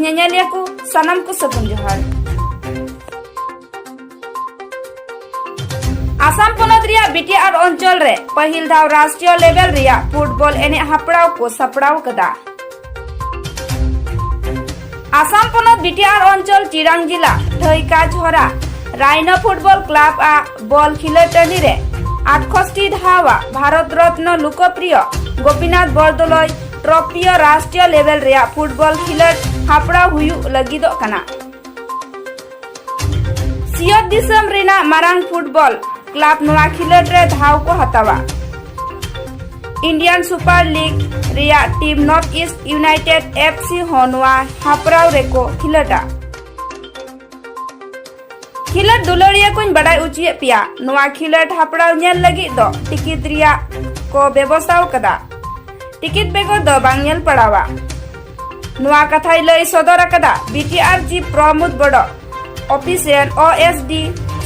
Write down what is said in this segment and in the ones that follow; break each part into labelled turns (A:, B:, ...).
A: ᱧᱮᱧᱮᱞᱤᱭᱟᱹ ᱠᱚ ᱥᱟᱱᱟᱢ ᱠᱚ ᱥᱟᱹᱜᱩᱱ ᱡᱚᱦᱟᱨ। आसाम पनत रिया बीटीआर अंचल रे पहिल धाव राष्ट्रीय लेवल रिया फुटबॉल एने हापड़ाव को सपड़ाव कदा। आसाम पनत बीटीआर अंचल चिरांग जिला ठैका झरा राइनो फुटबॉल क्लब आ बॉल खिलटनी रे 68 धावा भारत रत्न लोकप्रिय गोपीनाथ बरदोलई ट्रॉफी राष्ट्रीय लेवल रिया फुटबॉल खिलट हापड़ाव हुयु लगिदो कना। सियत दिसम रिना मारांग फुटबॉल क्लब नोआ खिलट रे धाव को हतावा। इंडियन सुपर लीग रिया team north east united FC हो नोआ हापड़ाव रेको खिलटा। खिलट दुलड़िया कोन बड़ाई उचिए पिया नोआ खिलट हापड़ाव नेल लगी दो टिकिट रिया को व्यवस्था कदा। टिकिट बेगर दो बांग नेल पड़ावा। नोआ कथाई लई सदर कदा बीटीआर जी प्रमोद बड़ो ऑफिसर ओएसडी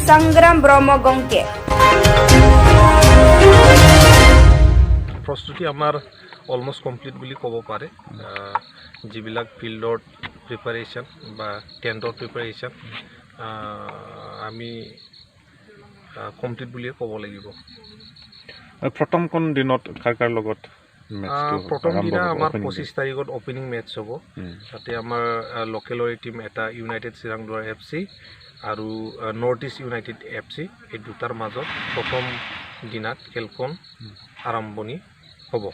A: संग्राम ब्रह्म गंके।
B: প্ৰস্তুতি আমাৰ অলমষ্ট কমপ্লিট বুলি ক'ব পাৰে। যিবিলাক ফিল্ডত প্ৰিপাৰেশ্যন বা টেণ্টৰ প্ৰিপাৰেশ্যন আমি কমপ্লিট বুলিয়ে ক'ব লাগিব।
C: প্ৰথম কোন দিনত কাৰ কাৰ লগত মেচটো
B: প্ৰথম
C: আৰম্ভ
B: দিনা
C: হ'ব,
B: আমাৰ
C: opening
B: 25
C: day?
B: তাৰিখত অ'পেনিং মেটচ হ'ব। তাতে আমাৰ লোকেলৰে টীম এটা ইউনাইটেড চিৰাংদুৱাৰ এফ চি আৰু north east United F C, এই দুটাৰ মাজত প্ৰথম দিনাত খেলখন আৰম্ভণি হ'ব।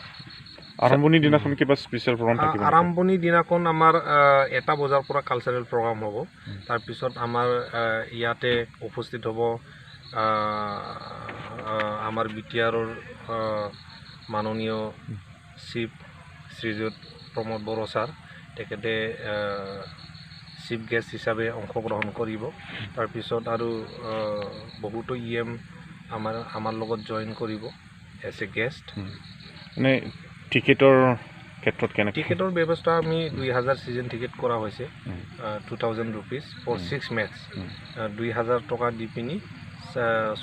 C: আৰম্ভণি দিনাখন কিবা স্পেচিয়েল প্ৰগ্ৰাম থাকিব নেকি?
B: আৰম্ভণি দিনাখন আমাৰ 1 বজাৰ পৰা কালচাৰেল প্ৰগ্ৰাম হ'ব। তাৰপিছত আমাৰ ইয়াতে উপস্থিত হ'ব আমাৰ বি টি আৰৰ মাননীয় চিফ শ্ৰীযুত প্ৰমোদ বড়ো ছাৰ, তেখেতে চিফ গেষ্ট হিচাপে অংশগ্ৰহণ কৰিব। তাৰপিছত আৰু বহুতো ই এম আমাৰ লগত জইন কৰিব এজ এ গেষ্ট।
C: মানে টিকেটৰ ক্ষেত্ৰত কেনেকৈ?
B: টিকেটৰ ব্যৱস্থা আমি 2000 ছিজন টিকেট কৰা হৈছে, 2000 ৰুপিজ ফৰ 6 মেটচ। 2000 টকা দি পিনি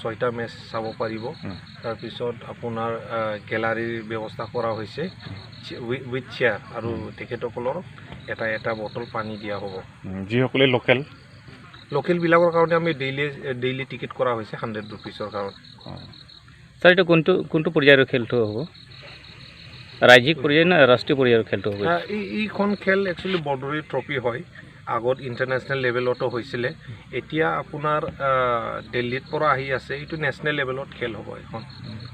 B: 6টা মেচ চাব পাৰিব। তাৰপিছত আপোনাৰ গেলাৰীৰ ব্যৱস্থা কৰা হৈছে উইথ চেয়াৰ আৰু তেখেতসকলৰ এটা এটা বটল পানী দিয়া হ'ব।
C: যিসকলে লোকেল?
B: লোকেলবিলাকৰ কাৰণে আমি ডেইলি টিকেট কৰা হৈছে 100 ৰুপিজৰ কাৰণে।
D: ছাৰ, এইটো কোনটো কোনটো পৰ্যায়ৰ খেলটো হ'ব? ৰাজ্যিক পৰ্যায় নে ৰাষ্ট্ৰীয় পৰ্যায়ৰ খেলটো হ'ব?
B: এইখন খেল একচুৱেলি বৰদলৈ ট্ৰফি হয়। আগত ইণ্টাৰনেশ্যনেল লেভেলতো হৈছিলে, এতিয়া আপোনাৰ দিল্লীত পৰা আহি আছে। এইটো নেশ্যনেল লেভেলত খেল হ'ব এইখন,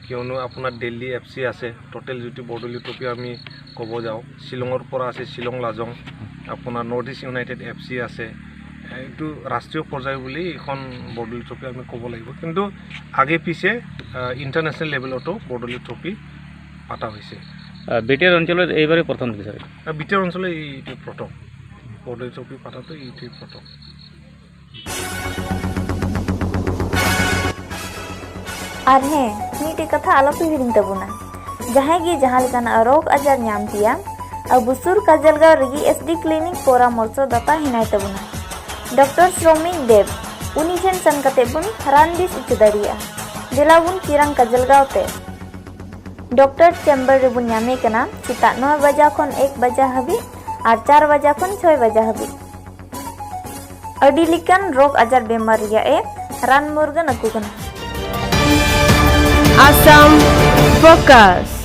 B: কিয়নো আপোনাৰ দিল্লী এফ চি আছে। টোটেল যিটো বৰদলৈ ট্ৰফি আমি ক'ব যাওঁ, শ্বিলঙৰ পৰা আছে শ্বিলং লাজং, আপোনাৰ north east United F C আছে। এইটো ৰাষ্ট্ৰীয় পৰ্যায় বুলি এইখন বৰদলৈ ট্ৰফি আমি ক'ব লাগিব, কিন্তু আগে পিছে ইণ্টাৰনেশ্যনেল লেভেলতো বৰদলৈ ট্ৰফি পতা হৈছে।
D: বি টি আৰ অঞ্চলত এইবাৰেই প্ৰথম নেকি ছাৰ?
B: বি টি আৰ অঞ্চলত এইটো প্ৰথম বৰদলৈ ট্ৰফি পতাটো, এইটোৱেই প্ৰথম।
E: ᱟᱨ ᱦᱮᱸ, ᱢᱤᱫᱴᱮᱡ ᱠᱟᱛᱷᱟ ᱟᱞᱚᱯᱮ ᱦᱤᱲᱤᱧ ᱛᱟᱵᱚᱱᱟ, ᱡᱟᱦᱟᱸᱭ ᱜᱮ ᱡᱟᱦᱟᱸ ᱞᱮᱠᱟᱱᱟᱜ ᱨᱳᱜᱽ ᱟᱡᱟᱨ ᱧᱟᱢ ᱯᱮᱭᱟ, ᱟᱵᱚ ᱥᱩᱨ ᱠᱟᱡᱟᱞᱜᱟᱶ ᱨᱮᱜᱮ ᱮᱥ ᱰᱤ ᱠᱞᱤᱱᱤᱠ ᱯᱚᱨᱟᱢᱚᱨᱥᱚ ᱫᱟᱛᱟ ᱦᱮᱱᱟᱭ ᱛᱟᱵᱚᱱᱟ, ᱰᱚᱠᱴᱚᱨ ᱥᱨᱚᱢᱤᱠ ᱫᱮᱵ। ᱩᱱᱤ ᱴᱷᱮᱱ ᱥᱮᱱ ᱠᱟᱛᱮ ᱵᱚᱱ ᱨᱟᱱ ᱵᱤᱥ ᱚᱪᱚ ᱫᱟᱲᱮᱭᱟᱜᱼᱟ। ᱫᱮᱞᱟ ᱵᱚᱱ ᱪᱤᱨᱟᱝ ᱠᱟᱡᱟᱞᱜᱟᱶ ᱛᱮ ᱰᱚᱠᱴᱚᱨ ᱪᱮᱢᱵᱟᱨ ᱨᱮᱵᱚᱱ ᱧᱟᱢᱮ ᱠᱟᱱᱟ ᱥᱮᱛᱟᱜ 9 ᱵᱟᱡᱟ ᱠᱷᱚᱱ 1 ᱵᱟᱡᱟ ᱦᱟᱹᱵᱤᱡ ᱟᱨ 4 ᱵᱟᱡᱟ ᱠᱷᱚᱱ 6 ᱵᱟᱡᱟ ᱦᱟᱹᱵᱤᱡ। ᱟᱹᱰᱤ ᱞᱮᱠᱟᱱ ᱨᱳᱜᱽ ᱟᱡᱟᱨ ᱵᱮᱢᱟᱨ ᱨᱮᱭᱟᱜ ᱮ ᱨᱟᱱ ᱢᱩᱨᱜᱟᱹᱱ ᱟᱠᱚ ᱠᱟᱱᱟ।
F: Assam Focus।